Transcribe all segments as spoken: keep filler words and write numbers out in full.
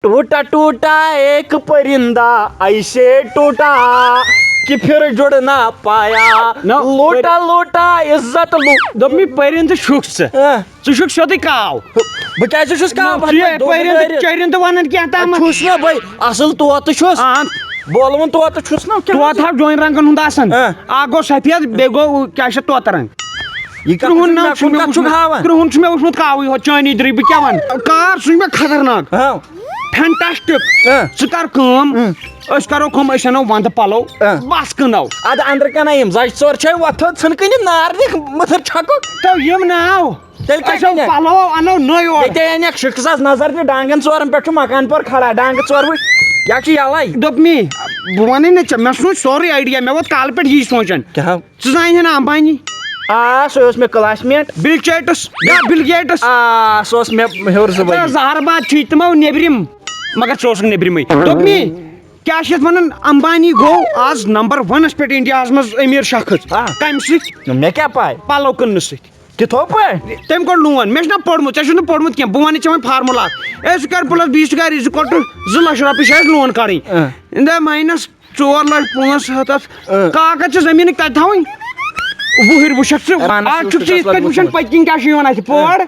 ٹوٹا ٹوٹا ایک پرندہ ایسے ٹوٹا کہ پھر جڑ نہ پایا۔ نہ، لوٹا لوٹا عزت لو۔ دوٚپمَے پٔرِندٕ چھُکھ ژٕ۔ ہہ۔ ژٕ چھُکھ سیوٚدُے کاو۔ بہٕ کیٛازِ چھُس کاو؟ نہ، ژٕ یے پٔرِندٕ چٔرِندٕ وَنان کینٛہہ تامَتھ۔ چھُس نہ بہٕ، اَصٕل طوطہٕ چھُس۔ آ۔ بولوُن طوطہٕ چھُس نہ، کیٛاہ طوطہٕ چھُس؟ ہاو ڈوٗنۍ رنٛگَن ہُنٛد آسان۔ آ۔ اَکھ گوٚو سفید، بیٚیہِ گوٚو کیٛاہ چھِ طوطہٕ رنٛگ۔ یہِ کَتھ کرٛہُن چھُکھ ناو مےٚ، چھُ مےٚ کَتھ چھُکھ وٕچھمُت، ہاوان؟ کرٛہُن چھُ مےٚ وٕچھمُت کاوٕے ہوت چٲنی درٕے، بہٕ کیٛاہ وَنہٕ؟ کار سُہ چھُ مےٚ خطرناک۔ ہاو۔ فینٹاسٹک۔ ہاں۔ ژٕ کر کٲم، ہاں۔ أسۍ کرو کٲم، أسۍ اَنو وَندٕ پَلو، ہاں۔ بَس کٕنو۔ اَدٕ اَندرٕ کَنہ یِم زَچہِ ژور چھے وۄتھو، ژھٕن کٕنہِ نار دِکھ مٔتھٕر چھکُک۔ تو یِم ناو۔ تیٚلہِ کیٛاہ أسۍ اَنو کَرِ؟ پَلو اَنو نٔے اورٕ۔ ییٚتے اَنٮ۪کھ شِکسَس نظر تہِ، ڈانٛگَن ژورَن پٮ۪ٹھ چھُ مکان پور کھڑا، ڈانٛگہٕ ژور وٕچھ، یا چھُ یَلَے۔ دوٚپمی، بہٕ وَنَے نہ ژےٚ، مےٚ سوٗنٛچ سورُے آیڈیا، مےٚ ووت کالہٕ پٮ۪ٹھ یی سونٛچان۔ کیٛاہ؟ ژٕ زانہٕ ہا نہٕ امبانی؟ آ، سُہ اوس مےٚ کلاسمیٹ۔ بل چیٹس یا بل گیٹس؟ آ، سُہ اوس مےٚ ہیوٚر زٕ ؤری۔ زہر باد چھُے تِمو نیٚبرِم، مگر ژٕ اوسُکھ نیٚبرِمٕے۔ دوٚپمی، کیٛاہ چھِ یَتھ وَنان، امبانی گوٚو آز نمبر ونس پٮ۪ٹھ انڈیاہس منٛز أمیٖر شخص۔ آ۔ کَمہِ سۭتۍ؟ مےٚ کیٛاہ پَے؟ پَلو کٕننہٕ سۭتۍ۔ تِتھو پٲٹھۍ؟ تٔمۍ کوٚڑ لون، مےٚ چھُنہ پوٚرمُت، ژےٚ چھُنہٕ پوٚرمُت کینٛہہ، بہٕ وَنہٕ ژےٚ وۄنۍ فارمولا اکھ۔ اے، ژٕ کر plus B، ژٕ کر is equal to زٕ لَچھ رۄپیہِ چھِ اَسہِ لون کَڑٕنۍ۔ آ۔ In the minus ژور لَچھ پانٛژھ ہَتھ اَتھ۔ اۭں۔ کاغذ چھِ زٔمیٖنٕکۍ تَتہِ تھاوٕنۍ۔ وُہٕرۍ وٕچھَکھ ژٕ، پانَس آز چھُکھ ژٕ یِتھ پٲٹھۍ وٕچھان پٔتۍ کِنۍ کیٛاہ چھُ یِوان اَتھِ پورٕ۔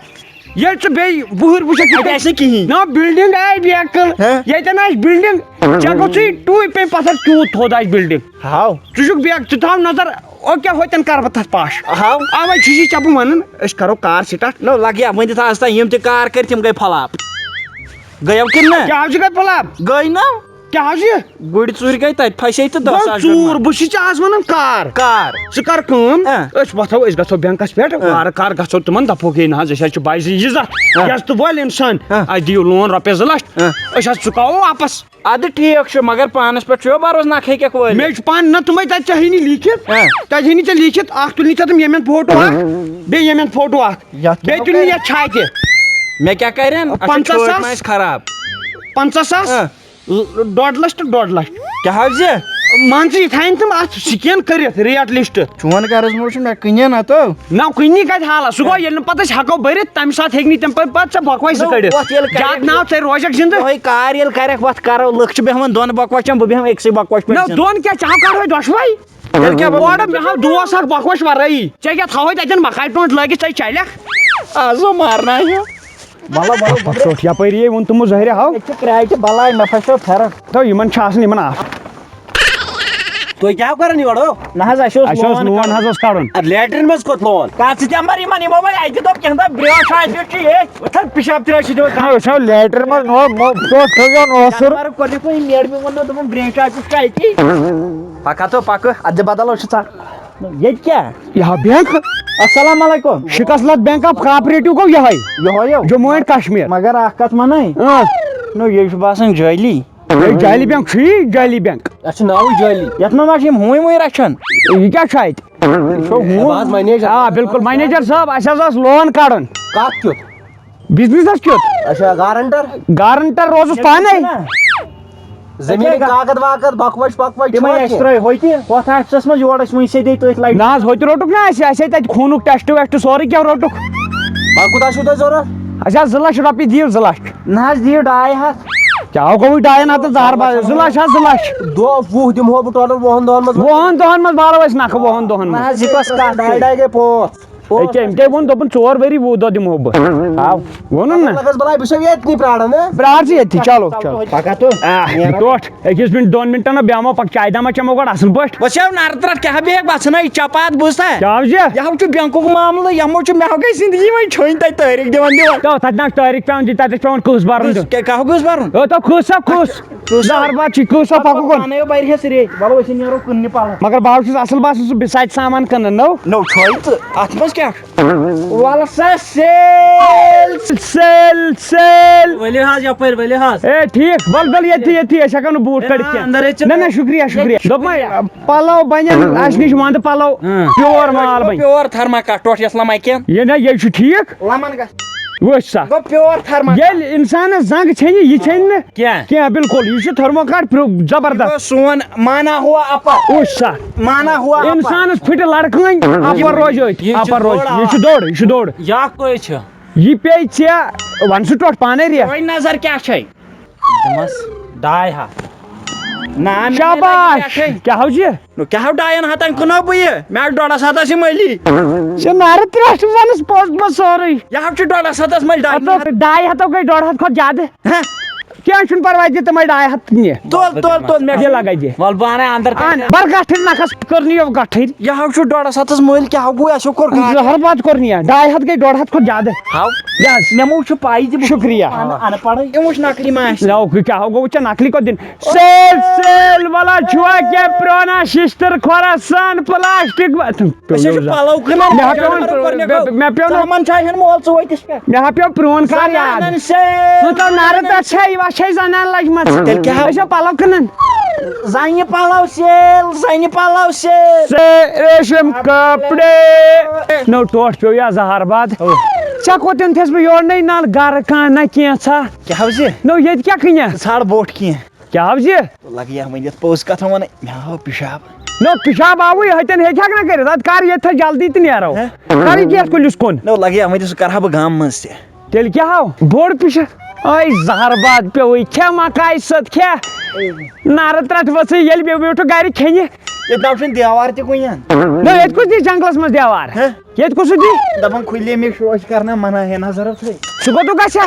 ییٚلہِ ژٕ بیٚیہِ وُہٕرۍ وٕچھَکھ یِتھ اَتہِ پٲٹھۍ، آسہِ نہٕ کِہیٖنۍ۔ نہ building آے بیکٕل۔ ہہ؟ ییٚتٮ۪ن آسہِ building، ژےٚ گوٚژھُے ٹوٗپۍ پیٚنۍ پَتھر، تیوٗت تھوٚد آسہِ building۔ ہاو۔ ژٕ چھُکھ بیکھ، ژٕ تھاو نظر، او کیٛاہ ہوتٮ۪ن کَرٕ بہٕ تَتھ پَش۔ ہاو۔ اَوَے چھُس یہِ ژےٚ بہٕ وَنان، أسۍ کَرو کار start۔ نو لَگہِ ہا ؤنِتھ آز تام یِم تہِ کار کٔرۍ، تِم گٔے flop۔ گٔیو کِنہٕ نہ؟ کیٛاہ حظ چھُ گٔے flop؟ گٔے نہ۔ کیٛاہ حظ یہِ؟ گُرۍ ژوٗرِ گٔے تَتہِ پھَسے تہٕ دَہ گوٚو ساس دیُت ژوٗر، مَس۔ بہٕ چھُس ژےٚ آز وَنان کار۔ کار۔ ژٕ کَر کٲم، ہہ۔ أسۍ وۄتھو، أسۍ گژھو بٮ۪نٛکَس پٮ۪ٹھ، ہہ۔ وارٕ کارٕ گژھو تِمَن، دَپوکھ ہے نہ حظ، أسۍ حظ چھِ باعث عزت، ہہ۔ یَزتہٕ وٲلۍ اِنسان، ہہ۔ اَسہِ دِیِو لون رۄپیَس زٕ لَچھ، ہہ۔ أسۍ حظ چُکاوو واپَس۔ اَدٕ ٹھیٖک چھُ، مگر پانَس پٮ۪ٹھ چھُ بھروسہٕ، نَکھٕ ہیٚکٮ۪کھ وٲلِتھ۔ مےٚ چھُ پانہٕ نہ تِمَے تَتہِ ژےٚ ہٕنی لیٖکھِتھ، ہہ۔ تَتہِ ہٕنی ژےٚ لیٖکھِتھ، اَکھ تُلنی ژےٚ تِم ییٚمٮ۪ن فوٹو اَکھ، بیٚیہِ ییٚمٮ۪ن فوٹو اَکھ، یَتھ کیٛاہ بیٚیہِ تُلنی کَرِ؟ یَتھ چھاتہِ۔ مےٚ کیٛاہ کَرن؟ اَتھ چھِ پنٛژاہ ساس؟ چھٲتۍ ما اَسہِ خراب؟ پنٛژاہ ساس؟ ہہ۔ ڈۄڈ لَچھ تہٕ ڈۄڈ لَچھ۔ کیٛاہ حظ یہِ؟ مان ژٕ، یہِ تھاین تِم اَتھ scan کٔرِتھ، rate list۔ چون غرض مہ چھُ مےٚ کٕنِن اَتو۔ نہ، کُنی کَتہِ حالہ۔ سُہ گوٚو، ییٚلہِ نہٕ پَتہٕ أسۍ ہٮ۪کو بٔرِتھ، تَمہِ ساتہٕ ہیٚکہِ نہٕ تِم پَتہٕ، پَتہٕ ژےٚ بۄکوَچ زٕ نہ، کٔڑِتھ۔ وۄتھ ییٚلہِ کَرٮ۪کھ زیادٕ ناو ژےٚ روزٮ۪کھ زِندٕ۔ یِہوٚے کار ییٚلہِ کَرٮ۪کھ، وۄتھ کَرو۔ لُکھ چھِ بیٚہوان دۄن بۄکوَچَن، بہٕ بیٚہمہٕ أکسٕے بۄکوَچہِ پٮ۪ٹھ نہ، زِندٕ۔ دۄن کیٛاہ، ژےٚ ہاو کَرہوے دۄشوَے۔ تیٚلہِ کیٛاہ بَنہِ؟ اورٕ مےٚ ہاو دوس اَکھ بۄکوَچ وَرٲیی۔ ژےٚ کیٛاہ تھاوہوے تَتٮ۪ن مَکھارِ ٹونٛٹھ لٲگِتھ، ژےٚ چَلٮ۪کھ؟ آز مارناے ہیوٗ۔ وَلہٕ، وَلہٕ، پَتہٕ ژوٚٹ یَپٲری یے ووٚن تِمو زہرِ ہاو۔ ییٚتہِ چھِ کرٛاٹہِ بَلاے، مےٚ پھَسیو پھٮ۪رَن۔ تو یِمَن چھِ آسان یِمَن اَکھ۔ تُہۍ کیٛاہ کَران یورٕ ہو؟ نہ حظ، اَسہِ اوس اَسہِ اوس لون لون کَڑُن۔ حظ اوس کَڑُن۔ اَدٕ لیٹریٖن منٛز کوٚت لون؟ کَتھ ژٕ دِمبر یِمَن، یِمو وۄنۍ اَکہِ دۄہ کینٛہہ دۄہ برٛونٛٹھ چھُ اَسہِ یُتھ چھُ یے۔ وۄتھ حظ پِشاب تہِ چھِ دِوان۔ نہ، أسۍ ہاو لیٹریٖن منٛز نوٚو، نوٚو ژوٚٹ تھٲیزیو نوسُر۔ مَرٕ کوٚرُکھ وۄنۍ میڈمہِ ووٚن مےٚ دوٚپُن برٛونٛٹھ چھُ اَسہِ یُتھ چھُ اَتی۔ پَکھ ہا تو پَکھ۔ اَدٕ بدل اوس سُہ ژَ-، ییٚتہِ کیٛاہ؟ یہِ ہا بینک۔ السلام علیکم۔ شکست لد بینک آف کوآپریٹو گوٚو یہے۔ یہے ہو۔ جموں اینڈ کشمیر۔ مگر اکھ کتھ ونَے۔ اۭں۔ نو، یہِ چھُ باسان جعلی۔ ہے، جعلی بینک چھُ یہِ، جعلی بینک۔ اتھ چھُ ناوٕے جعلی۔ یتھ منٛز ما چھِ یِم ہوٗنۍ ووٗنۍ رچھان؟ یہِ کیٛاہ چھُ اتہِ؟ یہِ چھُ ہوٗن۔ بہٕ حظ منیجر۔ آ، بِلکُل، منیجر صٲب، اسہِ حظ اوس لون کڑُن۔ کتھ کیُتھ؟ بزنسس کیُتھ؟ اچھا، گارنٹر؟ گارنٹر روزُس پانے۔ زٔمیٖنٕکۍ کاکد واکد، بۄکوَچ پۄکوَچ تِمَے چھُوا اَسہِ کینٛہہ؟ ترٛٲے ہوٚتہِ، ہۄتھ آفسَس منٛز، یورٕ ٲسۍ وٕنہِ سیٚدے تٔتھۍ لَٹہِ۔ نہ حظ، ہوٚتہِ روٚٹُکھ نہ اَسہِ، اَسہِ ہے تَتہِ خوٗنُک ٹٮ۪سٹ وٮ۪سٹ سورُے کینٛہہ روٚٹُکھ۔ وۄنۍ کوٗتاہ چھُو تۄہہِ ضوٚرَتھ؟ اَسہِ حظ زٕ لَچھ رۄپیہِ دِیِو، زٕ لَچھ۔ نہ حظ، دِیِو ڈاے ہَتھ۔ کیٛاہ ہو گوٚوُے ڈایَن ہَتَن زٕ ہَتھ بَ-، زٕ لَچھ حظ، زٕ لَچھ۔ دۄہ وُہ دِمہو بہٕ ٹوٹل وُہَن دۄہَن منٛز۔ وُہَن دۄہَن منٛز والو أسۍ نَکھٕ، وُہَن دۄہَن نہ منٛز۔ حظ، یہِ کۄس کَتھ؟ ڈاے ڈاے گٔے پانٛژھ۔ ہے، کیٛاہ، أمۍ کیٛاہ ووٚن؟ دوٚپُن، "ژور ؤری، وُہ دۄہ دِمہو بہٕ۔" آو۔ ووٚنُن نہ؟ لگس بلاے، بہٕ چھُسو ییٚتنٕے پرٛاران، ہہ؟ پرٛار ژٕ ییٚتھی، چلو، چلو۔ پکا تو۔ آہ، نیرو۔ ٹوٹھ، أکِس مِنٹ، دۄن مِنٹن نہ بیٚہمو، پکھ چایہِ دامہ چٮ۪مو گۄڈٕ اصٕل پٲٹھۍ۔ وۄنۍ چھِ یَو نرٕ ترٛٹھ کیٛاہ بیگ وَژھنٲیِتھ چپاتھ، بوٗزتھا؟ کیٛاہ حظ یہِ؟ یہِ ہاو چھُ بینکُک معاملہٕ، یِمو چھُ مےٚ ہاو گٔے زندگی وۄنۍ چھٲنۍ تَتہِ تٲریٖخ دِوان دِوان۔ تو تَتہِ نہ چھُ تٲریٖخ پٮ۪وان دِنۍ، تَتہِ چھُ پٮ۪وان قٕسط بَرُن دیُن۔ کیٛاہ، کیٛاہ ہاو قٕسط بَرُن؟ او تو قٕسط سا قٕسط۔ قٕسط سا۔ زہر باد چھُے، قٕسط سا پَکُن کُن۔ پانے بَرِ ہے سُہ ریٹ، وَلہٕ أسۍ نیرو کٕننہِ پَلو۔ مگر بہٕ ہاو چھُس اصٕل باسان سُہ بِساتہِ سامان کٕنان، نو؟ نو چھٲنۍ تہٕ اَتھ منٛز کیٛاہ چھُ؟ وَلہٕ سا سیل۔ Sale, sale. ؤلِو حظ یَپٲرۍ، ؤلِو حظ۔ اے، ٹھیٖک، وَلہٕ، وَلہٕ، ییٚتھی، ییٚتھی، أسۍ ہٮ۪کو نہٕ بوٗٹھ ہے، کٔڑِتھ نہ، کینٛہہ۔ اَندَر ہے چھِ نہ، نہ، شُکریہ، شُکریہ۔ ییٚتہِ چھِ دوٚپمَے، پَلَو بَنَن اَسہِ نِش وَندٕ پَلَو، اۭں۔ پیور مال بَنہِ۔ پیور تھرماکاٹ ٹوٹھ یَتھ لَمَے کینٛہہ۔ یہِ نہ، یہِ چھُ ٹھیٖک۔ لَمَن گژھِ۔ وٕچھ سا۔ گوٚو پیور تھرماکاٹ۔ ییٚلہِ اِنسانَس زنٛگ ژھیٚنہِ، یہِ ژھیٚنہِ نہٕ۔ کینٛہہ۔ کینٛہہ، بِلکُل۔ یہِ چھُ تھرموکاٹ پیو-، زبردست۔ یہِ گوٚو سون مانا ہوا اپا۔ وٕچھ سا۔ مانا ہوا اپا۔ اِنسانَس پھٕٹہِ لڑکٲنۍ، اَپَر روزِ أتھۍ، یہِ چھُ اَپَر روزِ۔ دوٚر یہِ چھُ اَوا۔ دوٚر، یہِ چھُ دوٚر۔ یہِ اَکھ کٔہۍ چھِ؟ یہِ پیٚیہِ ژےٚ، وَن سُہ ٹوٹھ پانَے ریٹ۔ وۄنۍ نظر کیٛاہ چھے؟ دِمس ڈاے ہتھ۔ نہ، مےٚ شاباش۔ پٮ۪ٹھے۔ کیٛاہ ہو یہِ؟ نو، کیٛاہ ہو ڈاین ہتن کٕنو بہٕ یہِ؟ مےٚ آسہٕ ڈۄڈس ہتس یہِ مٔلی۔ ژےٚ نارٕ ترٛٹھ وَنس پوٚز پوٚز سورُے۔ یہِ ہا چھُ ڈۄڈس ہتس مٔلۍ ڈاے ہتو، ہتھ۔ ڈاے ہتو گٔے ڈۄڈ ہتھ کھۄتہٕ زیادٕ۔ ہہ؟ کینٛہہ چھُنہٕ پرواے، دِ تِمے ڈاے ہتھ نہِ۔ تُل، تُل، تُل، مےٚ یہِ چھُ لگے دِ۔ وَلہٕ بہٕ اَنَے اَندر اَن، کَنہِ۔ بَر گَٹھٕرۍ نَکھَس کٔرنی یو گَٹھٕرۍ۔ یہِ ہا چھُ ڈۄڈس ہتس مٔلۍ، کیٛاہ ہو گوٚو، اَسہِ ہو کوٚر گاڈ۔ زہر باد کوٚرنی یا، ڈاے ہَتھ گٔے ڈۄڈ ہَتھ کھۄتہٕ زیادٕ۔ ہاو۔ یہِ حظ۔ مےٚ مو چھُ پَے زِ بہٕ چھُس شُکریہ۔ اَن-، اَنپَڑٕے۔ یِم وٕچھ نقلی ما آسہِ۔ نہ، ہُہ کیٛاہ ہو گوٚو، وٕچھ ژےٚ نقلی کوٚت دِن۔ سیل، سیل، وَلا چھُوا کینٛہہ پرٛونا شِشتٕر کھۄرَس سان پلاسٹک وا-، أسۍ حظ چھِ پَلو کٕنان۔ مےٚ ہا پیوٚو وۄنۍ، مےٚ، مےٚ پیوٚو نہٕ۔ ژامَن چھا ہٮ۪ن مول ژٕ وٲتِس پٮ۪ٹھ؟ مےٚ ہا پیوٚو پرٛون کار یاد۔ زنانن سیل۔ ژٕ تو نارٕ پٮ۪ٹھ چھے، یِوان چھے زنان لجمژ۔ تیٚلہِ کیٛاہ ہا؟ أسۍ چھِ پَلو کٕنان۔ زَنہِ پَلو سیل، زَنہِ پَلو سیل۔ سے ریشم کپڑے۔ نو ٹوٹھ پیوٚو یا زہر باد۔ او۔ ژےٚ کوٚت تھس بہٕ یورٕ نَے نہ گرٕ کانٛہہ نہ کینٛژھا۔ کیٛاہ حظ یہِ؟ نو ییٚتہِ کیٛاہ کٕنیا؟ ژٕ ژھانٛڈ بوٚٹھ کینٛہہ۔ کیٛاہ حظ یہِ؟ لگہِ ہا وۄنۍ یتھ پوٚز کتھا ونٕنۍ، مےٚ ہاو پِشاب۔ نو پِشاب آوٕے، ہتٮ۪ن ہیٚکہِ ہا نہ کٔرِتھ، ادٕ کر ییٚتہِ تھٲے جلدی تہٕ نیرو۔ ہہ؟ کر یہِ یتھ کُلِس کُن۔ نو لگہِ ہا وۄنۍ سُہ کرٕ ہا بہٕ گامہٕ منٛز تہِ۔ تیٚلہِ کیٛاہ ہاو؟ بوٚڑ پِشاب۔ اے زہر باد پیوٚوُے، کھےٚ مکایہِ سۭتۍ کھےٚ۔ نارٕ ترٛٹھ ؤژھٕے ییٚلہِ بیٚیہِ بیوٗٹھُ گرِ کھیٚنہِ۔ ییٚتہِ نہ چھُنہٕ دیوار تہِ کُنہِ۔ نہ، ییٚتہِ کُس دی جنگلس منٛز دیوار؟ ہہ؟ ییٚتہِ کُس دی؟ دپان کھُلے مےٚ شوش کرنہ منع ہے نظر تھٲے۔ سُہ کوٚت گژھِ؟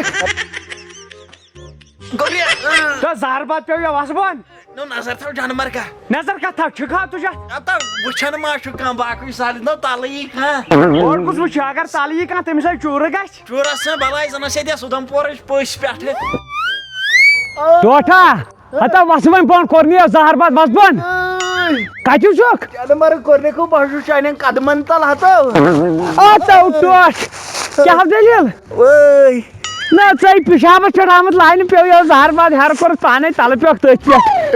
تہٕ زہر باد پیوٚو یا وسہٕ بۄن۔ نو نظر تھاو جانور کا۔ نظر کتھ تھاو، چھُکھ ہا تُجا؟ اتا وٕچھان ما چھُ کانٛہہ، باقٕے سالہِ نو تلہٕ یی کانٛہہ۔ اور کُس وٕچھِ؟ اگر تلہٕ یی کانٛہہ، تٔمِس ہے چوٗرٕ گژھِ۔ چوٗرس سۭتۍ بلاے زن ٲسۍ ییٚتہِ صدم پورٕچ پٔژھۍ پٮ۪ٹھٕ۔ ٹوٹھا، ہتا وسہٕ وۄنۍ پانہٕ کوٚر نہٕ یہِ زہر باد وسہٕ بۄن۔ کتہِ چھُکھ؟ جانور کوٚر نہٕ کو بہٕ چھُس چانٮ۪ن قدمن تل ہتو۔ ہتو ٹوٹھ، کیٛاہ دٔلیٖل؟ وٲے۔ نہ، ژے پِشابس پٮ۪ٹھ آمُت لاینہٕ پیوٚو یہِ زہر باد ہیرٕ کوٚرُتھ پانے تلہٕ پیوٚکھ تٔتھۍ پٮ۪ٹھ۔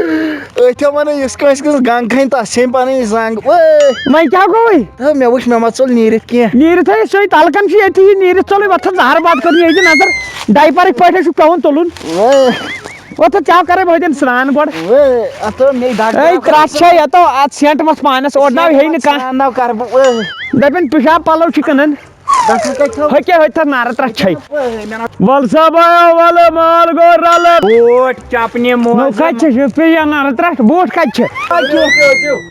أتھۍ وَنو یُس کٲنٛسہِ کٲنٛسہِ زنٛگ کھنہِ تَس چھے پَنٕنۍ زنٛگ۔ وٲے۔ وۄنۍ کیٛاہ گوٚوُے؟ ہا، مےٚ وٕچھ مےٚ ما ژوٚل نیٖرِتھ کینٛہہ۔ نیٖرِتھ ہے سُے تَلہٕ کَن چھُ ییٚتی یہِ نیٖرِتھ ژوٚلُے، وۄتھ تھَو زہر باد کٔرِتھ ییٚتہِ نظر، ڈایپَرٕکۍ پٲٹھۍ چھُ پٮ۪وان تُلُن۔ وٲے۔ وۄتھ تھَو ژےٚ کَرَے بہٕ ہوٚتٮ۪ن سرٛان گۄڈٕ۔ وٲے، اَتھ ترٛٲو مے دَگ۔ اے، ترٛٹھ چھےٚ یَتو اَتھ سٮ۪نٛٹ مَتھ پانَس، اورٕ ناو ہیٚیہِ نہٕ کانٛہہ۔ سرٛان ناو کَرٕ بہٕ، وٲے۔ دَپٮ۪ن پِشاب پَلو چھِ کٕنان۔ دَکھٕ کَتہِ تھاو؟ ہۄکھے ہۄتہِ تَتھ نارٕ ترٛٹھ چھے۔ وَلہٕ سا بایو، وَلہٕ مال گوٚو رَلہٕ۔ بوٗٹھ چَپنہِ نو موزٕ۔ کَتہِ چھِ؟ یہِ پیٚیہِ یا نارٕ ترٛٹھ، بوٗٹھ کَتہِ چھِ؟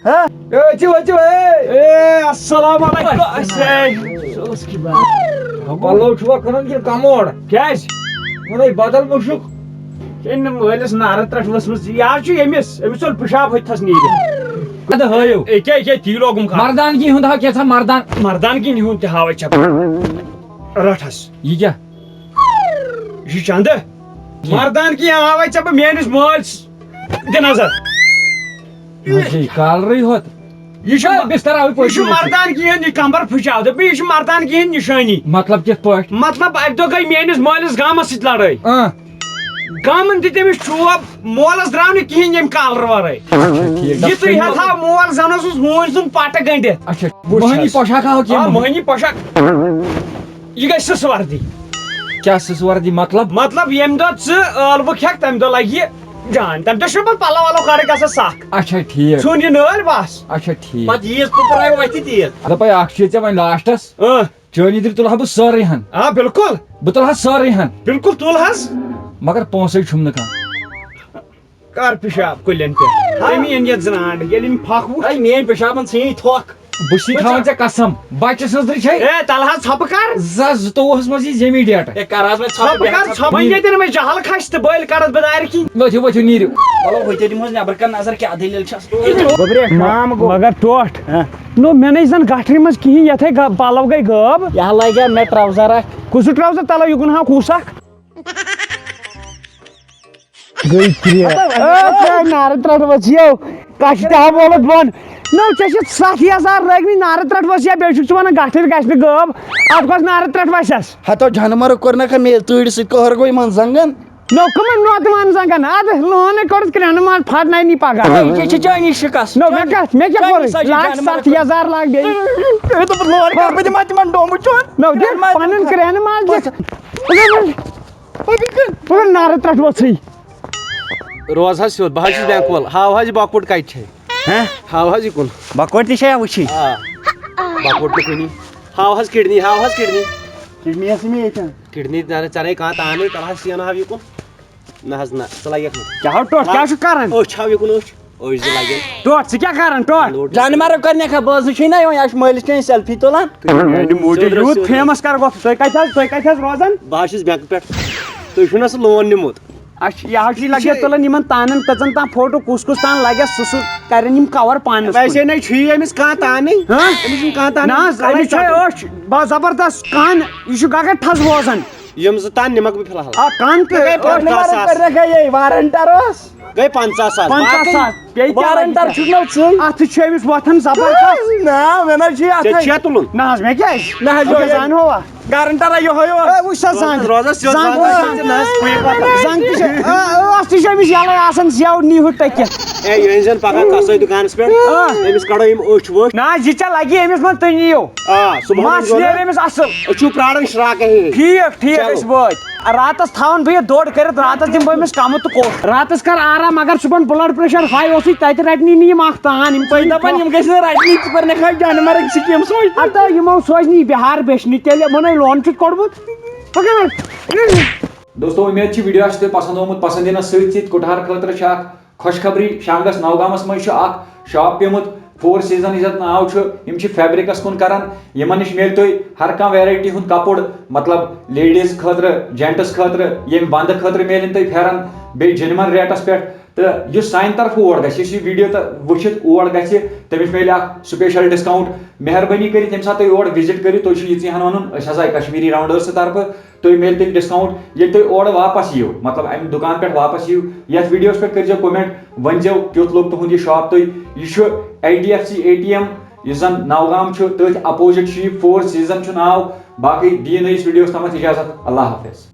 ہہ؟ اے، أژِو، أژِو، اے۔ اے، السلام علیکم۔ اے۔ پَلو چھُوا کٕنان کِنہٕ کَموڈ؟ کیٛازِ؟ وَنے بدل مُشُک۔ أمۍ نہٕ مٲلِس نارٕ ترٛٹھ ؤژھمٕژ۔ یہِ حظ چھُ ییٚمِس، أمِس ژوٚل پِشاب ہۄتہِ تھَس نیٖرِتھ۔ اَدٕ ہٲیِو۔ اے، کیٛاہ، یہِ کیٛاہ تی لوگُم کھا-؟ مردانگی ہُنٛد ہاو کیٛاہ ژھا مردان؟ مردانگی ہُنٛد تہِ ہاوَے ژےٚ بہٕ۔ رَٹھ حظ۔ یہِ کیٛاہ؟ یہِ چھُ چندٕ۔ ٹھیٖک۔ مردانگی ہاوَے ژےٚ بہٕ میٛٲنِس مٲلۍ س-، دِ نظر۔ اچھا، یہِ کالرٕے ہوت۔ یہِ چھُ ہے، بِستَر آوٕے یہِ چھُ پٔتۍ کِنۍ۔ مردانگی ہُنٛد یہِ کمبر پھٕچاو۔ دَپہِ، یہِ چھُ مردانگی ہُنٛد نِشٲنی۔ مطلب کِتھ پٲٹھۍ؟ مطلب، اَکہِ دۄہ گٔے میٛٲنِس مٲلِس گامَس سۭتۍ لڑٲے۔ اۭں۔ گامَن دِتۍ أمِس چوب، مولَس درٛاو نہٕ کِہیٖنۍ ییٚمہِ کالرٕ ورٲے۔ اچھا، ٹھیٖک۔ یہِ تُہۍ ہٮ۪تھ ہا مول زَن اوسُس ہوٗنۍ سُنٛد پَٹہٕ گٔنٛڈِتھ۔ اچھا، مۄہنی پوشاک ہاو کیٚنٛہہ آ، مۄہنی پوشاک۔ یہِ گژھِ سٕژ وردی۔ کیٛاہ سٕژ وردی مطلب؟ مطلب، ییٚمہِ دۄہ ژٕ ٲلوٕ کھٮ۪کھ، تَمہِ دۄہ لَگہِ یہِ جان۔ تَمہِ دۄہ چھُنہٕ پَتہٕ پَلو وَلو کَڑٕنۍ گژھان سَکھ۔ اچھا، ٹھیٖک۔ ژھیوٚن یہِ نٲلۍ بَس۔ اچھا، ٹھیٖک۔ پَتہٕ ییٖژ پُکراے وَتھِ تیٖژ۔ دَپَے اَکھ چیٖز ژےٚ وۄنۍ لاسٹَس۔ اۭں۔ چٲنی دِل تُلہٕ ہا بہٕ سٲرٕے ہَن۔ آ، بِلکُل۔ بہٕ تُلہٕ ہا سٲرٕے ہَن۔ بِلکُل تُل حظ۔ مگر پونٛسَے چھُم نہٕ کانٛہہ۔ کر پِشاب کُلٮ۪ن پٮ۪ٹھ؟ ہا؟ أمی أنۍ یَتھ زنٛڈ، ییٚلہِ أمۍ پھکھ وُچھ۔ اے، میٛٲنۍ پِشابَن ژھٕنۍ تھۄکھ۔ بہٕ چھُسے تھاوان ژےٚ قسم، بَچَس ہٕنٛز رٕچھے۔ اے، تَلہٕ حظ ژھۄپہٕ کر۔ زٕ ساس زٕتووُہَس منٛز یی زٔمیٖن ڈیٹہٕ۔ اے، کر حظ وۄنۍ ژھۄپہٕ ژھۄپہٕ بیٚہہ کر، ژھۄپہٕ۔ وۄنۍ ییٚتٮ۪ن وۄنۍ جہل کھسہِ تہٕ بٔلۍ کڑس بہٕ دارِ کِنۍ۔ ؤتھِو، ؤتھِو، نیٖرِو۔ چلو، ہُتہِ دِمہوس نٮ۪برٕ کَنہِ نظر، کیٛاہ دٔلیٖل چھَس۔ گوٚبرے، شام گوٚو۔ مگر ٹوٹھ۔ ہہ؟ نو، مےٚ نَے زَن گَٹھرِ منٛز کِہیٖنۍ، یَتھ ہے گا-، پَلو گٔے غٲب۔ یہِ ہا لَگہِ مےٚ ٹرٛاوزَر اَکھ۔ کُس ٹرٛاوزَر؟ تَلو یہِ کُن ہاو کُس اَکھ۔ گٔے ترٛےٚ۔ اے، ترٛےٚ نارٕ ترٛٹھ ؤژھِو۔ کَچھِ تہِ ہا وولُکھ بۄن۔ نو، ژےٚ چھِ ستھ ہَزار لٲگمٕتۍ نارٕ ترٛٹھ ؤژھِو، بیٚیہِ چھُکھ ژٕ وَنان گَٹھٕرۍ گژھِ نہٕ غٲب۔ اَتھ کۄس نارٕ ترٛٹھ وَسٮ۪س؟ ہتو جانوَرو کوٚر نہ کھا مے ژوٗرِ سۭتۍ قہر گوٚو یِمن زنٛگن۔ نو، کٕمن نوتہٕ وَن زنٛگن؟ اَدٕ لونٕے کوٚرُس کرٛٮ۪نہٕ منٛز پھٹناے نی پگاہ۔ ہے، یہِ چھِ چٲنی شِکست۔ نو، مےٚ چٲنی، کَتھ؟ مےٚ کیٛاہ چٲنی کوٚرُے؟ سۄ چھِ لَچھ جانوَرو ستھ ہَزار لاگ بیٚیہِ۔ ہے، دوٚپُن لون کر بہٕ دِمہٕ ہا تِمن ڈومہٕ چوٗن۔ نو، دِ پنُن کرٛٮ۪نہٕ منٛز دِ۔ پتہٕ پتہٕ نارٕ ترٛٹھ ؤژھٕے۔ روز حظ سیوٚد، بہٕ حظ چھُس بینک وول۔ ہاو حظ یہِ بۄکُٹ کَتہِ چھے؟ ہہ؟ ہاو حظ یہِ کُن۔ بۄکُٹ تہِ چھا وٕچھِنۍ؟ آ۔ بۄکُٹ تہِ کُنی۔ ہاو حظ کِڈنی، ہاو حظ کِڈنی۔ کِڈنی ٲسٕے مےٚ ییٚتٮ۪ن۔ کِڈنی نہ، ژےٚ نَے کانٛہہ تانٕے، تَلہٕ حظ سیٖنہٕ ہاو یہِ کُن۔ نہ حظ نہ، ژٕ لگکھ نہٕ۔ کیٛاہ ہو ٹوٚٹھ؟ کیٛاہ چھُ کران؟ أچھ ہاو یِکُن أچھ، أچھ زٕ لگن۔ ٹوٚٹھ، ژٕ کیٛاہ کران ٹوٚٹھ؟ جانہٕ مارو کرنہِ کھا، بہٕ حظ وٕچھے نہ یِوان، یہِ چھُ مٲلِس ٹینٛگہِ سیلفی تُلان۔ میانہِ موٗجوٗب سیوٚد یوٗت رَسہِ فیمس کر گوٚو؟ تُہۍ کتہِ حظ، تُہۍ کتہِ حظ روزان؟ بہٕ حظ چھُس بینکہٕ پٮ۪ٹھ۔ تُہۍ چھُو نہ سُہ لون نیوٗمُت؟ اچھا، یہِ حظ چھُ، یہِ لگہِ تُلان یِمن تانن کٔژن تام فوٹو، کُس کُس تان لگٮ۪س، سُہ سُہ کرن یِم کور پانس کُن۔ ویسے نہ چھُ یہِ أمِس کانٛہہ تانٕے۔ ہاں؟ أمِس چھُنہٕ کانٛہہ تانٕے۔ نہ حظ، أمِس چھُ أچھ با زبردست کن، یہِ چھُ گگر ٹھس بوزان۔ یِم زٕ تان نِمکھ بہٕ فی الحال۔ آ، کن تہٕ گٔے أچھ۔ پنٛژاہ ساس۔ گٔیے وارنٹر اوس۔ گٔے پنٛژاہ ساس۔ پنٛژاہ باقٕے ساس۔ بیٚیہِ کیٛاہ وارنٹر لگہِ؟ چھُکھ نہ ژٕے؟ اتھ چھُ أمِس وۄتھان زبردست۔ نہ، مےٚ نہ چھُ یہِ ژےٚ اَتھے۔ چھُیا تُلُن؟ نہ حظ، مےٚ کیٛازِ؟ نہ حظ، بہٕ کیٛاہ یِہوٚے۔ زانہٕ ہوا؟ گارنٹر یِہوٚے اوس۔ اے، وٕچھ سا زنٛگ۔ روزس یوٚت زنٛگ زنٛگ وٕچھ۔ چھِ نہ حظ پُیہِ پتہ۔ زنٛگ تہِ چھِ، آ، آ، ٲس تہِ چھِ أمِس یَلَے آسان، زٮ۪و نی ہُہ ٹٔکِتھ۔ اے، یہِ أنۍ زٮ۪ن پگاہ کسٲے دُکانس پٮ۪ٹھ۔ آ۔ أمِس کڑو یِم أچھ وٕچھ۔ نہ حظ، یہِ ژےٚ لگی أمِس منٛز، تُہۍ نِیِو۔ آ، صُبحن مَس أنۍ زیو نہ۔ نیرِ أمِس اَصٕل۔ أسۍ چھِو پرٛاران شراکہٕ ہے۔ ٹھیٖک، ٹھیٖک، چلو۔ أسۍ وٲتۍ۔ راتس تھاوان بہٕ یہِ دوٚر کٔرِتھ، راتس دِمہٕ بہٕ أمِس کمہٕ تہٕ کوٚش۔ راتس کر آرام، مگر صُبحن بلڈ پریشر ہاے اوسُے، تتہِ رٹنی نہٕ یِم اکھ تان، یِم تُہۍ دپان یِم گژھِ نہٕ رٹنی، ژٕ کر نہ کھاو جانہٕ مرگ سکیٖم سوچ۔ ہتا یِمو سوزنی بہار بیچھنہِ، تیٚلہِ یِمن ہے لون چھُکھ کوٚڑمُت۔ پکھ وۄنۍ۔ دوستو، امید چھِ ویڈیو آسہِ تۄہہِ پسند آمُت۔ پسند یِنس سۭتۍ سۭتۍ کُٹھار خٲطرٕ چھِ اکھ خوشخبری۔ شانگس نوگامس منٛز چھُ اکھ شاپ پیومُت فور سیزن، یتھ ناو چھُ، یِم چھِ فیبرکس کُن کران۔ یِمن نِش میلہِ تۄہہِ ہر کانٛہہ ویرایٹی ہُنٛد کپُر، مطلب لیڈیز خٲطرٕ، جینٹس خٲطرٕ، ییٚمہِ ونٛدٕ خٲطرٕ میلن تۄہہِ پھیرن، بیٚیہِ جینون ریٹس پٮ۪ٹھ۔ تہٕ یُس سانہِ طرفہٕ اور گژھِ، یُس یہِ ویڈیو تہٕ وٕچھِتھ اور گژھِ، تٔمِس میلہِ اکھ سپیشل ڈسکاونٹ۔ مہربٲنی کٔرِتھ ییٚمہِ ساتہٕ تُہۍ اور وزٹ کٔرِو، تُہۍ چھِو یِژٕے ہن ونُن، أسۍ ہسا آے کشمیری راونڈٲرس طرفہٕ، تُہۍ میلہِ تیٚلہِ ڈسکاونٹ۔ ییٚلہِ تُہۍ اورٕ واپس یِیِو، مطلب امہِ دُکان پٮ۪ٹھ واپس یِیِو، یتھ ویڈیوس پٮ۪ٹھ کٔرزیو کومینٹ، ؤنزیو کیُتھ لوٚگ تُہُنٛد یہِ شاپ تۄہہِ۔ یہِ چھُ H D F C A T M, یُس زن نوگام چھُ، تٔتھۍ اپوزٹ چھُ یہِ، فور سیزن چھُ ناو۔ باقٕے دِیِو نٔیِس ویڈیوس تامتھ اجازت، اللہ حافظ۔